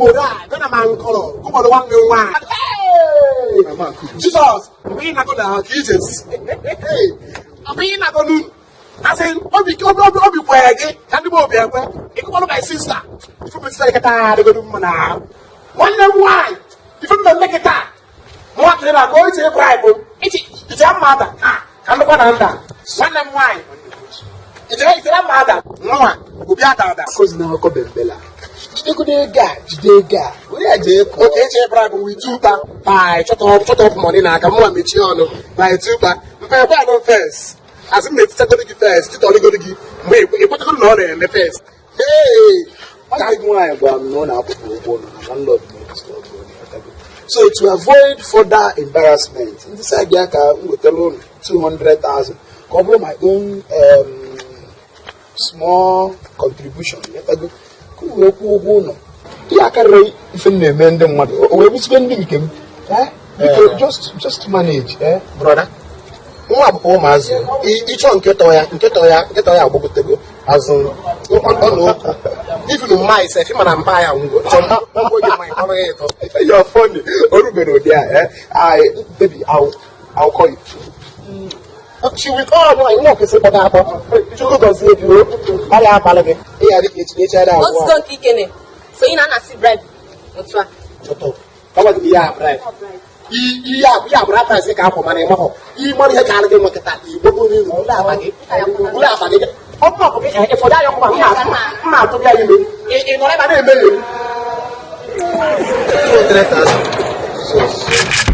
Obodo a gana ma nkọrọ ụgbọrọ nwanne m nwaanyị. Jizọs, mgbe ị na-agụ na ka ije, mgbe ị na-agụ n'unu asị obi obi obi obi kwere gị ka ndị bụ obi ekwe ịkụkọrọ. My sister, ife mesịta kịta adịgodo mma na nwanne m nwaanyị. Ife mmemme kịta nwatakịrị na ka o iche bribe iche iche mma ada ka ndụkwa na nda. Nwanne m nwaanyị, ichere ichere mma ada nwa obi ada ada. Akụzi na akụkọ bembela. Jidegodo ego a, jide ego a, were ya jee kụọ. Oke eche bribe with two by shut up, shut up. Money n'aka mụnwa, mechie ọnụ by two mpe ekwe anụ first. Asị m na-etichagoro gị first, titọrịgoro gị mgbe ịkwetagoro na ọ na-eme first. Hey! Nwanne gị nwaanyị gwara m na ọ na-akwụpụ ụgwọ ụlọ na landlord na-edisturb ya. So to avoid further embarrassment, ndị side ya ka m wetara ụlọ 200,000 ka ọ bụrụ my own small contribution, yatago, ka m wee kwụọ ụgwọ ụlọ. Ihe akarịrị ife m na-eme ndị mmadụ, o wee bụzikwe ndị nke m. Eh? Biko, just manage, eh? Brother, nwa bụkwa ụmụazị. Ịchọ nkịtọ ya, nkịtọ ya, nkịtọ ya agbagotego azụ ọ na okwu. Even mma ise fi mana mpa ya ngwo chọ ngwo gị mmanya ọrụ ya ịtọ. You're funny. O rubere ụdị a, eh? I, baby, I'll call you. She will call. Nwaanyị nwa kwesịrị ịkpọta akpọ. Chukwu gọzie gị o. Ọ ya abalị gị ịya dị ka echi echi ada agwụ. Otuto nke ikene so ị na-anasị bribe otu a. Chọtọ ọgwa gị ihe a bribe, ihe a ihe a bụrụ price ka akwụ, mana ịmahọ ịmara ihe ka alụ gị nwa kịta igbo bụ n'ihu ụlọ akpa gị, ụlọ akpa gị. Ọ bụ gị ịfọdụ anya ọkụma mma atụ bịa ime ị nọrọ ebe a na-eme ya. 200,000. Jesus.